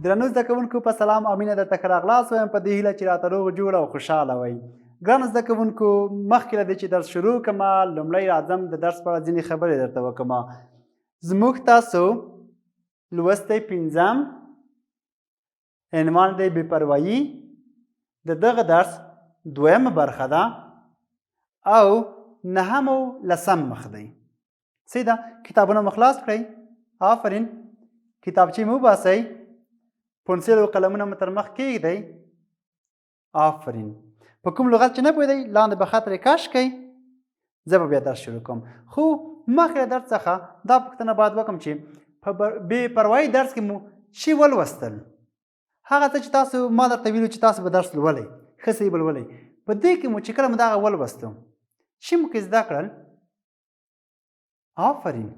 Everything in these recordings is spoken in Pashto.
درنو زده کوونکو په سلام او مینه درته ښه راغلاست وایم، په دې هیله چې راته روغ جوړ او خوشحاله وئ. ګرانو زده کوونکو، مخکې له دې چې درس شروع کړم، لومړی راځم د درس په اړه ځینې خبرې درته وکړم. زموږ تاسو لوستی پنځم عنوان دی بې پروایي، د دغه درس دویمه برخه ده او نهم او لسم مخ دی. صحیح ده؟ کتابونه مو خلاص کړئ، آفرین، کتابچې مو وباسئ، پنسل او قلمونه مو تر مخ کېږدئ، آفرین. په کوم لغت چې نه پوهېدئ لاندې به خط ترې کش کړئ، زه به بیا درس شروع کوم. خو مخکې له درس څخه دا پوښتنه باید وکړم چې په بې پروایي درس کې مو چی ولوستل؟ هغه څه چې تاسو ما درته ویلو چې تاسو به درس لولئ، ښه صحیح به لولئ، په دې کې مو چې کله مو دغه ولوستو چی مو کې زده کړل؟ آفرین،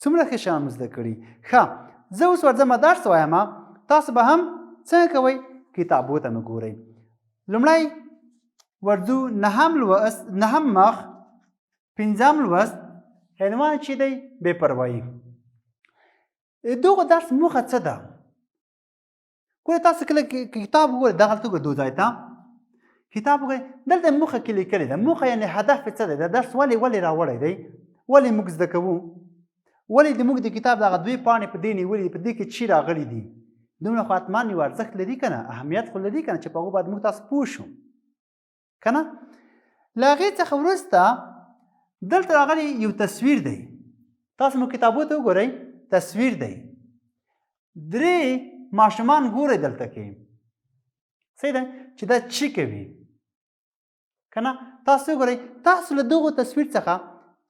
څومره ښه شیان مو زده کړي. ښه، زه اوس ورځم درس وایم، تاسو به هم څنګه کوئ؟ کتابو ته مې ګورئ. لومړی ورځو نهم لوست، نهم مخ، پنځم لوست، عنوان چې دی بې پروایي. دغه درس موخه څه ده؟ ګوره تاسو کله کتاب وګورئ، دغلته وګورئ، دوه ځای ته کتاب وګورئ، دلته موخه کې لیکلې ده. موخه یعنې هدف یې څه دی؟ دا درس ولې ولې راوړی دی؟ ولې موږ زده کوو؟ ولې د موږ د کتاب دغه دوې پاڼې په دې نیولې دي؟ په دې کې چی راغلي دي؟ دومره خو حتما یو ارزښت لري که نه، اهمیت خو لري که نه چې په هغو باید موږ تاسو پوه شو که نه. له هغې څخه وروسته دلته راغلی یو تصویر دی، تاسو مو کتابو ته وګورئ، تصویر دی، درې ماشومان ګورئ دلته کې، صحیح ده چې دا چی کوي که نه. تاسو وګورئ، تاسو له دغو تصویر څخه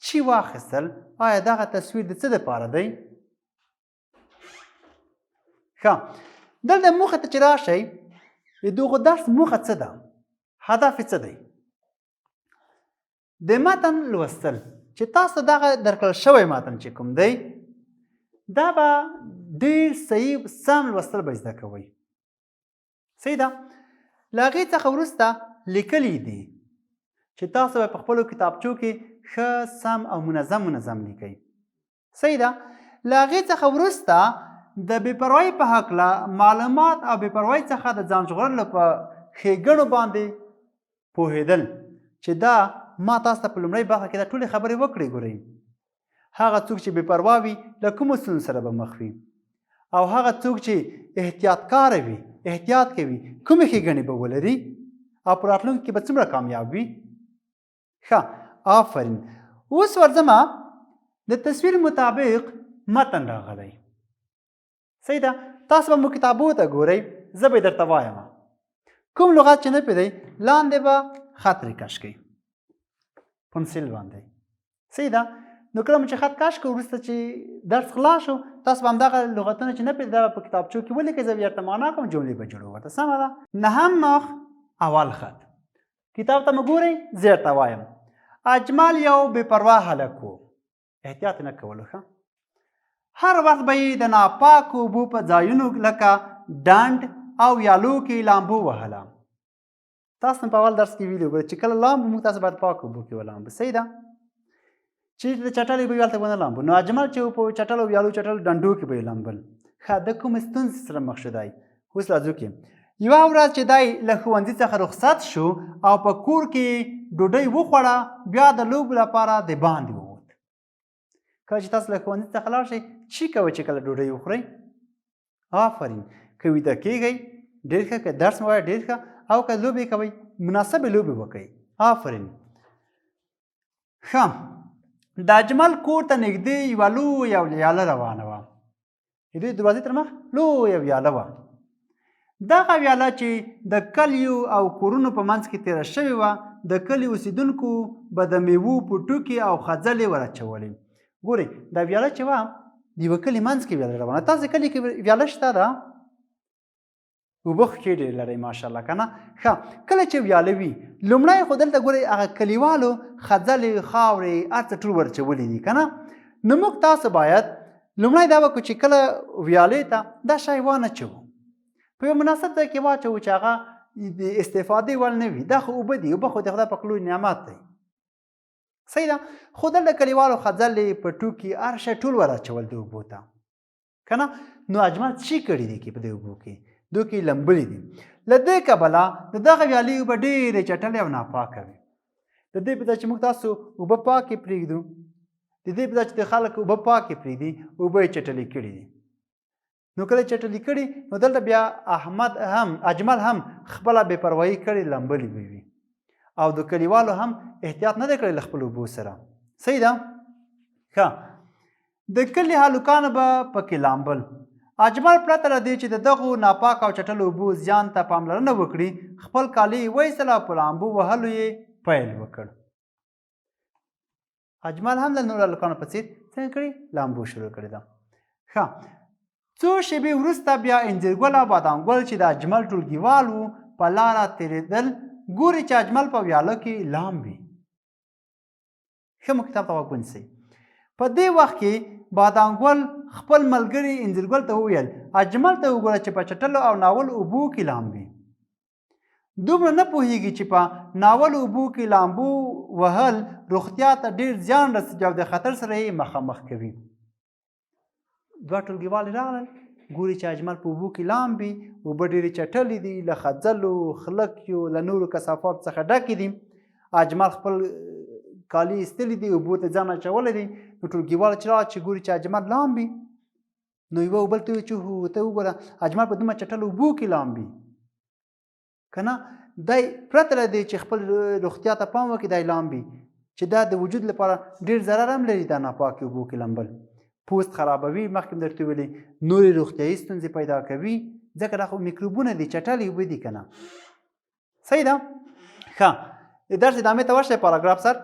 چی واخیستل؟ آیا دغه تصویر د څه دپاره دی؟ ښه، دلته موخه ته چې راشئ، د دغو درس موخه څه ده؟ هدف یې څه دی؟ د متن لوستل، چې تاسو دغه درکړل شوی متن چې کوم دی دا به ډیر صحیح سم لوستل به زده کوئ. صحیح ده؟ له هغې څخه وروسته لیکلي دي چې تاسو به په خپلو کتابچو کې ښه سم او منظم منظم لیکئ. صحیح ده؟ له هغې څخه وروسته د بې پروایۍ په هکله معلومات او بې پروایۍ څخه د ځان ژغورلو په ښېګڼو باندې پوهېدل، چې دا ما تاسو ته په لومړۍ برخه کې دا ټولې خبرې وکړې. ګورئ، هغه څوک چې بې پروا وي له کومو ستونزو سره به مخ وي، او هغه څوک چې احتیاطکاره وي، احتیاط کوي، کومې ښېګڼې به ولري او په راتلونکي کې به څومره کامیاب وي. ښه، آفرین. اوس ورځمه د تصویر مطابق متن راغلی. صحیح ده؟ تاسو به مو کتابو ته ګورئ، زه به یې درته وایم. کوم لغت چې نه پوهېدئ لاندې به خط ترې کش کړئ پنسل باندې. صحیح ده؟ نو کله مو چې خط کش کړ، وروسته چې درس خلاص شو، تاسو به همدغه لغتونه چې نه پوهېدئ دا به په کتابچو کې ولیکئ، زه به یې درته معنا کوم، جملې به جوړو ورته. سمه ده؟ نهم مخ اول خط، کتاب ته مو ګورئ، زه درته وایم. اجمل یو بې پروا هلک و، احتیاط نه کولو. ښه، هر وخت به یې د ناپاکو اوبو په ځایونو لکه ډنډ او ویالو کې لامبو وهله. تاسو په اول درس کې ویلي، وګورئ چې کله لامبو موږ تاسو باید پاکو اوبو کې ولامبو. صحیح ده؟ چې د چټلې به هلته ونه لامبو. نو اجمل چې په چټلو ویالو، چټلو ډنډو کې به یې لامبل. ښه، د کومې ستونزې سره مخ شو دی؟ اوس راځو کې یوه ورځ چې دی له ښوونځي څخه رخصت شو او په کور کې ډوډۍ وخوړه، بیا د لوبو لپاره د باندې ووت. کله چې تاسو له ښوونځي څخه لاړ شئ، چی کوئ چې کله ډوډۍ وخورئ؟ آفرین، که ویده کېږئ ډېر ښه، که درس مو وایئ ډېر ښه، او که لوبې کوئ مناسبې لوبې وکړئ. آفرین. ښه، د اجمل کور ته نږدې یوه لویه ویاله روانه وه. د دوی دروازې تر مخ لویه ویاله وه. دغه ویاله چې د کلیو او کورونو په منځ کې تېره شوې وه، د کلي اوسېدونکو به د میوو پوټکي او خځلې ور اچولې. ګورئ، دا ویاله چې وه د یوه کلي منځ کې ویاله روانه. تاسو کلي کې ویاله شته ده؟ اوبه خو ډېرې لرئ ماشاءالله که نه؟ ښه، کله چې ویاله وي، لومړی خو دلته ګورئ هغه کلیوالو خځلې، خاورې، هر څه ټول ورچولي دي که نه؟ نو موږ تاسو باید لومړی دا وکړو چې کله ویالې ته دا شی وانه چوو، په یو مناسب ځای کې واچوو چې هغه د استفادې وړ نه وي. دا خو اوبه دي، اوبه خو د خدای پاک لوی نعمت دی. صحیح ده؟ خو دلته کلیوالو خځلې، پټوکي، هر شی ټول وراچول د اوبو ته. کنه نو اجمل څه کړی دی کې په دې اوبو کې دوی کې لمبلې دي. له دې کبله د دغه ویالې اوبه ډېرې چټلې او ناپاکه وي. د دې په ځای چې موږ تاسو اوبه پاکې پرېږدو، د دې په ځای چې د خلک اوبه پاکې پرېږدي، اوبه یې چټلې کړي دي. نو کله چټلې کړي نو دلته بیا احمد هم اجمل هم خپله بې پروايي کړې، لمبلې به وي او د کلیوالو هم احتیاط نه دی کړی له خپلو اوبو سره. صحیح ده؟ ښه، د کلي هلکانو به پکې لامبل. اجمل پرته له دې چې د دغو ناپاکه او چټلو اوبو زیان ته پاملرنه وکړي، خپل کالي یې وایستل او په لامبو وهلو یې پیل وکړ. اجمل هم له نورو هلکانو په څیر څنګه کړي؟ لامبو شروع کړې ده. ښه، څو شېبې وروسته بیا انځیرګل او بادام ګل چې د اجمل ټولګیوال وو په لاره تېرېدل، ګوري چې اجمل په ویاله کې لامبي. ښه مو کتاب ته غوږ ونیسئ. په دې وخت کې بادام ګل خپل ملګري انځیرګل ته وویل، اجمل ته وګوره چې په چټلو او ناولو اوبو کې لامبي. دومره نه پوهیږي چې په ناولو اوبو کې لامبو وهل روغتیا ته ډیر زیان رسوي او د خطر سره یې مخامخ کوي. دوه ټولګیوال راغلل، ګوري چې اجمل په اوبو کې لامبي، اوبه ډېرې چټلې دي، له خځلو، خلکیو، له نورو کثافاتو څخه ډکې دي. اجمل خپل کالي ایستلي دي، اوبو ته ځان اچولی دی. نو ټولګیوال چې راغله چې ګوري چې اجمل لامبي، نو یوه بل ته وویل چې هو ته وګوره اجمل په دومره چټلو اوبو کې لامبي که نه دی پرته له دې چې خپل روغتیا ته پام وکړي دی لامبي، چې دا د وجود لپاره ډېر ضرر هم لري. دا ناپاکې اوبو کې لامبل پوست خرابوي، مخکې مې درته ویلي، نورې روغتیایي ستونزې پیدا کوي، ځکه دا خو میکروبونه دي، چټلې اوبه دي که نه. صحیح ده؟ ښه، د درس ادامې ته ورشئ. پاراګراف سر.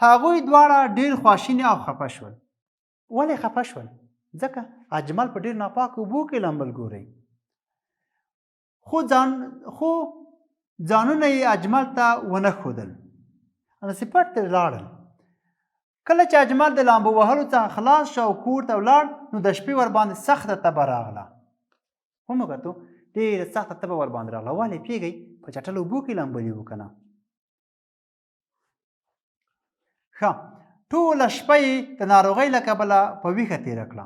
هغوی دواړه ډېر خواشیني او خفه شول. ولې خفه شول؟ ځکه اجمل په ډېر ناپاکو اوبو کې لامبل. ګورئ، خو ځانونه یې اجمل ته ونه ښودل، همداسې پټ ترې لاړل. کله چې اجمل د لامبو وهلو څخه خلاص شو او کور ته ولاړ، نو د شپې ورباندې سخته تبه راغله. ومو کتو، ډېره سخته تبه ورباندې راغله. ولې پوهېږئ؟ په چټلو اوبو کې لامبلي وو که نه. ښه، ټوله شپه یې د ناروغۍ له کبله په ویښه تېره کړه.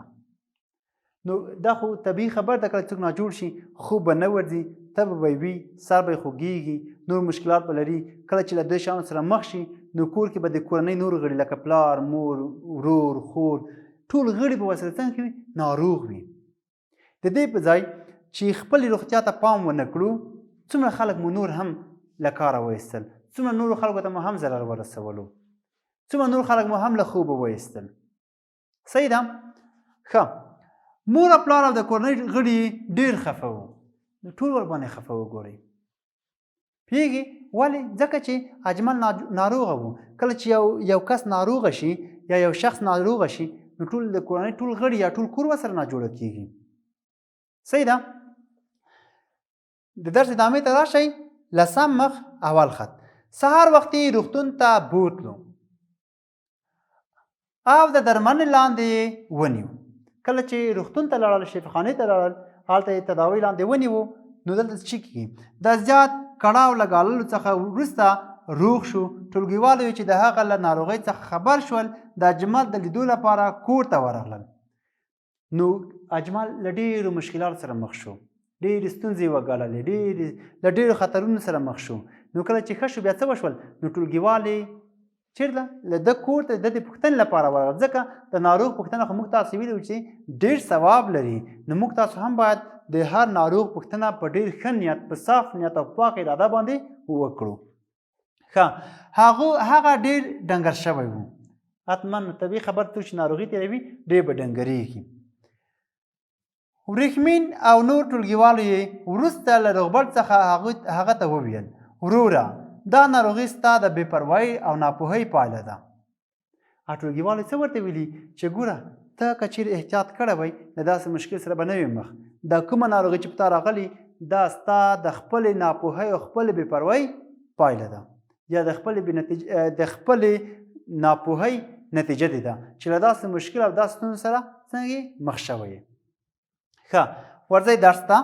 نو دا خو طبیعي خبر ده، کله څوک ناجوړ شي خوب به نه ورځي، تبه به وي، سر به یې خوږېږي، نور مشکلات به لري. کله چې له دې شیانو سره مخ شي نو کور کې به د کورنۍ نور غړي لکه پلار، مور، ورور، خور، ټول غړي به ورسره څنګه وي؟ ناروغ وي. د دې په ځای چې خپلې روغتیا ته پام ونه کړو، څومره خلک مو نور هم له کاره وایستل، څومره نورو خلکو ته مو هم ضرر ورسولو، څومره نور خلک مو هم له خوبه وایستل. صحیح ده؟ ښه، مور او پلار او د کورنۍ غړي ډېر خفه وو، نو ټول ورباندې خفه وو. ګورئ، پیږي ولې؟ ځکه چې اجمل ناروغه وو. کله چې یو کس ناروغه شي یا یو شخص ناروغه شي، نو ټول د کورنۍ ټول غړي یا ټول کور ورسره ناجوړه کیږي. صحیح ده؟ د درس ادامې ته راشئ. لسم مخ اول خط. سهار وختي روغتون ته بوتلو او د درملنې لاندې یې ونیو. کله چې روغتون ته لاړل، شفاخانې ته لاړل، هلته یې تداوی لاندې ونیو. نو دلته څه کېږي؟ د زیات کړاو له ګاللو څخه وروسته روغ شو. ټولګیوالو یې چې د هغه له ناروغۍ څخه خبر شول، د اجمل د لیدو لپاره کور ته ورغلل. نو اجمل له ډېرو مشکلاتو سره مخ شو، ډېرې ستونزې یې وګاللې، ډېرې له ډېرو خطرونو سره مخ شو. نو کله چې ښه شو بیا څه وشول؟ نو ټولګیوال یې چېرته له ده کور ته د ده د پوښتنې لپاره ورغلل، ځکه د ناروغ پوښتنه خو موږ تاسو ویلي چې ډېر ثواب لري. نو موږ تاسو هم باید د هر ناروغ پوښتنه په ډېر ښه نیت، په صاف نیت او پاک اراده باندې وکړو. ښه، هغه ډېر ډنګر شوی و. حتما طبیعي خبر څوک چې ناروغي تېروي ډېر به ډنګرېږي. وریښمین او نور ټولګیوالو یې وروسته له روغبړ څخه هغه ته وویل، وروره دا ناروغي ستا د بې پروایۍ او ناپوهۍ پایله ده. ټولګیوالو څه ورته ویلي چې ګوره ته که چیرې احتیاط کړی وای له داسې مشکل سره به نه وې مخ. دا کومه ناروغي چې په تا راغلي دا ستا د خپلې ناپوهۍ او خپلې بې پروایۍ پایله ده، یا د خپلې د خپلې ناپوهۍ نتیجه دی ده چې له داسې مشکل او داسې ستونزو سره څنګه مخ شوی یې. ښه، ورځئ درس ته.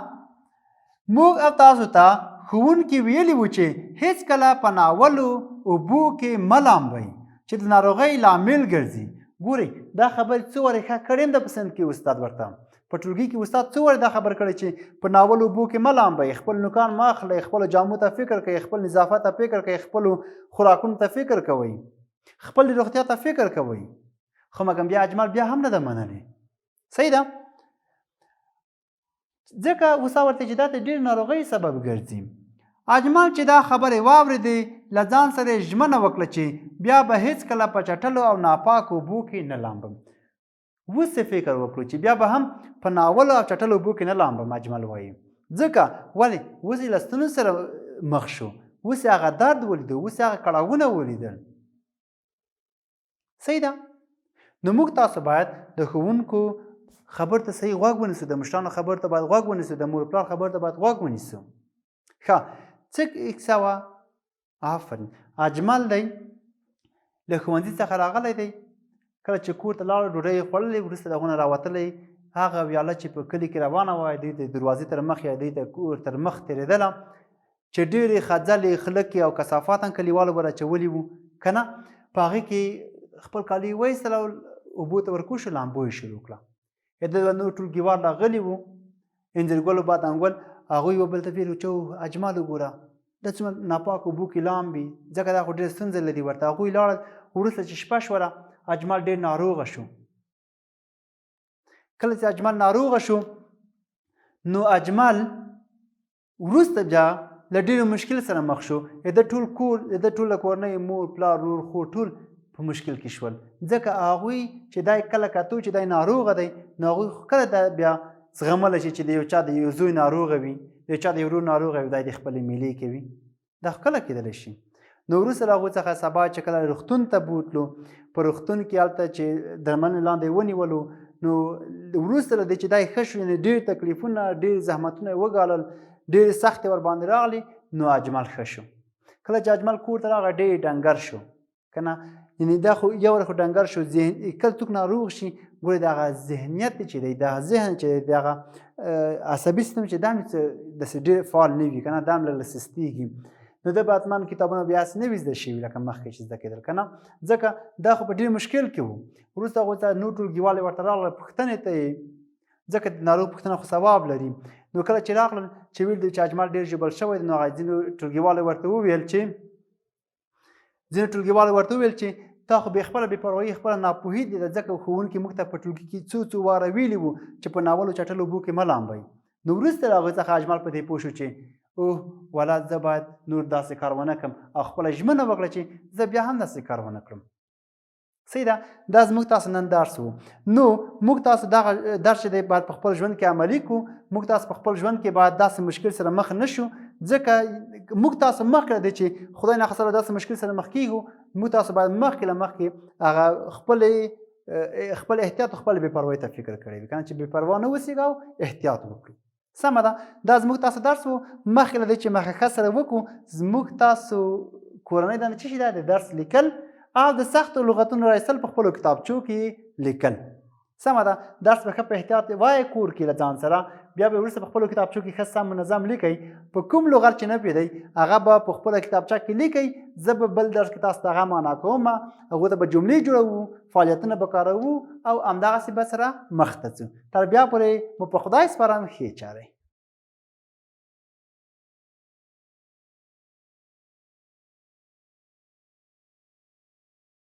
موږ او تاسو ته ښوونکي ویلي وو چې هیڅکله په ناولو اوبو کې مه لامبئ چې د ناروغۍ لامل ګرځي. ګورئ، دا خبرې څو وارې ښه کړې هم ده په صنف کې استاد ورته په ټولګي کې استاد څو واره دا خبر کړی چې په ناولو اوبو کې مه لامبئ، خپل نوکان مه اخلئ، خپلو جامو ته فکر کوئ، خپل نظافت ته فکر کوئ، خپلو خوراکونو ته فکر کوئ، خپل روغتیا ته فکر کوئ. خو مګم بیا اجمل بیا هم نه ده منلې. صحیح ده؟ ځکه استاد ورته چې دا د ډېر ناروغۍ سبب ګرځي. اجمل چې دا خبرې واورېدې، له ځان سره یې ژمنه وکړه چې بیا به هېڅکله په چټلو او ناپاکو اوبو کې نه لامبم. اوس یې فکر وکړو چې بیا به هم په ناولو او چټلو اوبو کې نه لامبم. اجمل وایي ځکه ولې اوس یې له ستونزو سره مخ شو، اوس یې هغه درد ولیدو، اوس یې هغه کړاوونه ولیدل. صحیح ده؟ نو موږ تاسو باید د ښوونکو خبر ته صحیح غوږ ونیسو، د مشرانو خبر ته باید غوږ ونیسو، د مور پلار خبر ته باید غوږ ونیسو. ښه، څه کیسه وه؟ آفرین، اجمل دی له ښوونځي څخه راغلی دی. کله چې کور ته لاړ، ډوډۍ یې خوړلې، وروسته د هغو نه راوتلی، هغه ویاله چې په کلي کې روانه وه، دوی د دروازې تر مخ یا دوی د کور تر مخ تېرېدله، چې ډېرې خځلې، خلکې او کثافات هم کلیوالو به راچولي وو که نه، په هغې کې خپل کالي یې وایستل او اوبو ته ورکو شو، لامبو یې شروع کړه. د ده نور ټولګیوال راغلي وو، انځرګل او بادامګل، هغوی یو بل ته ویل چې اجمل وګوره دا څومره ناپاک اوبو کې لامبي، ځکه دا خو ډېره ستونزه لري ورته. هغوی لاړل. وروسته چې شپه شوله، اجمل ډېر ناروغه شو. کله چې اجمل ناروغه شو، نو اجمل وروسته بیا له ډېرو مشکل سره مخ شو. د ده ټول کور، د ده ټوله کورنۍ، مور، پلار، ورور، خور، ټول په مشکل کې شول، ځکه هغوی چې دی کله کتو چې دی ناروغه دی، نو هغوی خو کله دا بیا زغملی شي چې د یو چا د یو زوی ناروغه وي، د یو چا د یو ورور ناروغه وي، دی د خپلې میلې کوي، دا خو کله کېدلی شي؟ نو وروسته له هغو څخه سبا چې کله روغتون ته بوتلو، په روغتون کې هلته چې درملنې لاندې ونیولو، نو وروسته له دې چې دی ښه شو، یعنې ډېر تکلیفونه، ډېر زحمتونه یې وګالل، ډېرې سختې ورباندې راغلې، نو اجمل ښه شو. کله چې اجمل کور ته راغی، ډېر ډنګر شو که نه، یعنې دا خو یو وار خو ډنګر شو. ذهن کله څوک ناروغ شي، ګورې دغه ذهنیت چې دی، دغه ذهن چې دی، دغه عصبي سیستم چې دا هم څه داسې ډېر فعال نه وي که نه، دا هم لږ سستېږي. نو ده به حتما کتابونه بیا هسې نه وي زده شوي لکه مخکې چې زده کېدل که نه، ځکه دا خو په ډېر مشکل کې وو. وروسته هغو ته نور ټولګیوال یې ورته راغله پوښتنې ته یې، ځکه د ناروغ پوښتنه خو ثواب لري. نو کله چې راغلل چې ویل چې اجمل ډېر ژوبل شوی دی، نو هغه ځینو ټولګیوالو ورته وویل چې ځینو ټولګیوالو ورته وویل چې تا خو بې خپله بې پروايي، خپله ناپوهي دي ده، ځکه ښوونکي موږ ته په ټولګي کې څو څو واره ویلي وو چې په ناولو چټلو اوبو کې مه لامبئ. نو وروسته له هغې څخه اجمل په دې پوه شو چې اوه ولا زه باید نور داسې کار ونه کړم، او خپله ژمنه وکړه چې زه بیا هم داسې کار ونه کړم. صحیح ده؟ دا زموږ تاسو نن درس وو. نو موږ تاسو دغه درس چې دی باید په خپل ژوند کې عملي کړو. موږ تاسو په خپل ژوند کې باید داسې مشکل سره مخ نه شو، ځکه موږ تاسو مخکې له دې چې خدای ناخواسته له داسې مشکل سره مخ کېږو، موږ تاسو باید مخکې له مخکې هغه خپل احتیاط او خپل بې پروایۍ ته فکر کړی وي که نه، چې بې پروا نه اوسېږو او احتیاط وکړو. سمه ده؟ دا زموږ تاسو درس وو. مخکې له دې چې مخه ښه سره وکړو، زموږ تاسو کورنۍ دنده څه شي ده؟ د درس لیکل او د سختو لغتونو راایستل په خپلو کتابچو کې لیکل. سمه ده؟ درس به ښه په احتیاط وایې کور کې له ځان سره، بیا به وروسته په خپلو کتابچو کې ښه سم منظم لیکئ. په کوم لغت چې نه پوهېدئ هغه به په خپله کتابچه کې لیکئ. زه به بل درس کې تاسو ته هغه معنا کوم، هغو ته به جملې جوړوو، فعالیتونه به کاروو او همدغسې به سره مخته ځو. تر بیا پورې مو په خدای سپارم. ښې چارې.